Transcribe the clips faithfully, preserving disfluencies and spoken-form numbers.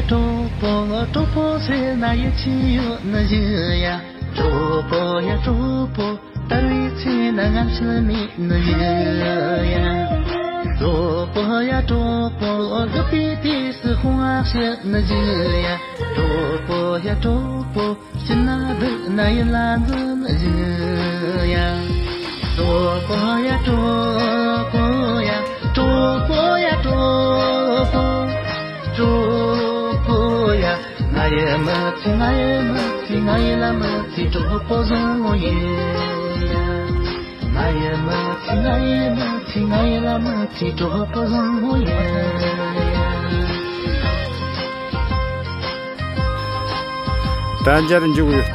གྲོགས་པོ་གྲོགས་པོ་ཟེར་ན་ཡིད་ཆེས་ཡོད་ནི་ཞུ་ཡ། གྲོགས་པོ་ཡ་གྲོགས་པོ། དལ་བའི་ཚེ་ན་ངལ་ཕྱིར་མེད་ནི་ཞུ་ཡ། གྲོགས་པོ་ཡ་གྲོགས་པོ། སྡུག་པའི་དུས་སུ་དཔུང་བ་བཤུ་ནི་ཞུ་ཡ། གྲོགས་པོ་ཡ་གྲོགས་པོ། སྐྱིད་ན་སྡུག་ན་ཡིད་ལ་འཛིན་ནི་ཞུ་ཡ། གྲོགས་པོ་ཡ་གྲོགས་པོ་ཡ། གྲོགས་པོ་ཡ་གྲོགས་པོ། གྲོགས་པོ་ཡ། ང་ཡི་མི་ཚེ་ང་ཡི་མི་ཚེ་ང་ཡི་ལ་མི་ཚེ་གྲོགས་པོ་བཟང་མོ་ཡིན། ང་ཡི་མི་ཚེ་ང་ཡི་མི་ཚེ་ང་ཡི་ལ་མི་ཚེ་གྲོགས་པོ་བཟང་མོ་ཡིན། ད་འཇར་འཇུག་ཡོད།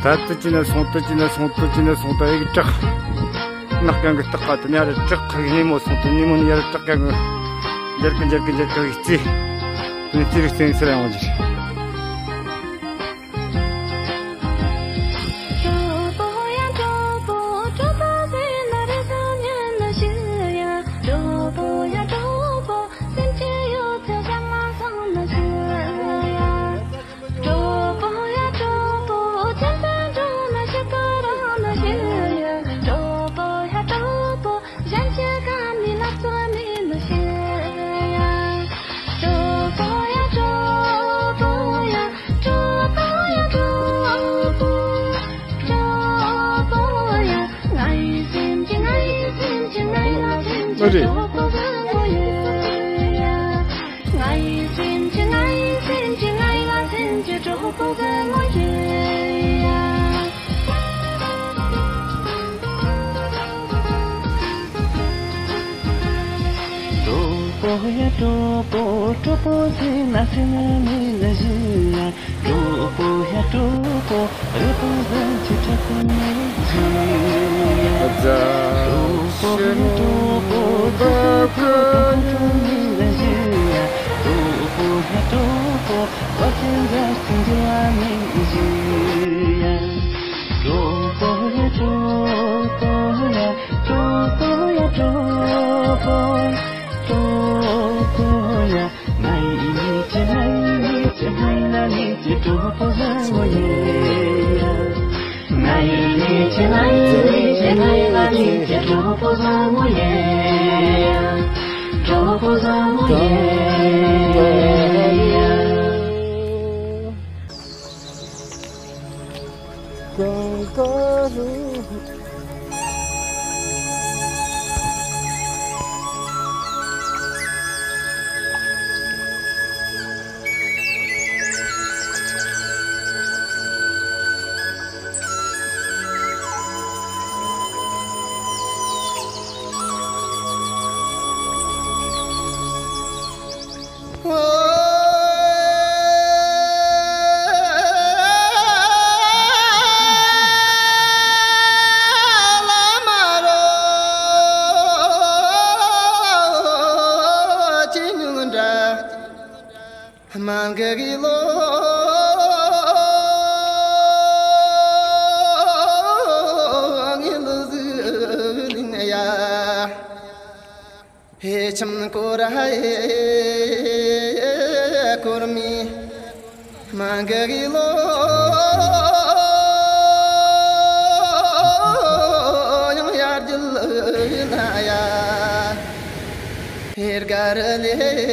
ད་དུ་ཅི་ན་སོང་དུ་ཅི་ན་སོང་དུ་ཅི་ན་སོང་ད་ཡིག་བྲག་ནག་ཀྱང་གི་སྟག་ག་དུ་ཉ་རེ་བྲག་གི་ནི་མོ་སོང་དུ་ནི་མོ་ནི་ཡར་བྲག་ཀྱང་གི་འཇར་གི་འཇར་གི་འཇར་གི་ཡིག་རྩིས་ནི་རྩིས་རིག་རྩིས་སེ་ར་ཡོང་གི་རེད། གྲོགས་པོ་ཡ་གྲོགས་པོ། གྲོགས་པོ་ཟེར་ན་སེམས་མེད་ན་ཞུ་ཡ། གྲོགས་པོ་ཡ་གྲོགས་པོ། རེ་བ་ཟེར་གྱི་དྲག་པོ་མེད་ཞུ་ཡ། གྲོགས་པོ་ཡ་གྲོགས་པོ། ཚེ་སྲོག་གི་དོན་ཁོ་ཐོག་མེད་ན་ཞུ་ཡ། གྲོགས་པོ་ཡ་གྲོགས་པོ། བ་ཅན་འདྲ་ཞིག་འགྱུར་བ་མེད་ཞུ་ཡ། གྲོགས་པོ་ཡ་གྲོགས་པོ་ཡ། གྲོགས་པོ་ཡ་གྲོགས་པོ། གྲོགས་པོ་ཡ། ང་ཡི་ཉེས་ཆད་ང་ཡི་ཉེས་ཆད་ང་ཡི་ལ་ཉེས་ཆད་གྲོགས་པོ་བཟང་མོ་ཡིན། ང་ཡི་ཉེས་ཆད་ང་ཡི་ཉེས་ཆད་ང་ཡི་ལ་ཉེས་ཆད་གྲོགས་པོ་བཟང་མོ་ཡིན། གྲོགས་པོ་བཟང་མོ་ཡིན། མ་འགག་གི་ལོ་ངེ་ལུ་ཟི་ལིང་ཡ། ཧེ་ཆམ་ཀོ་ར་ཧེ་ཀོར་མི་མ་འགག་གི་ལོ་ཡང་ཡར་རྒྱུ་ན་ཡ། ཧེ་གར་ལེ།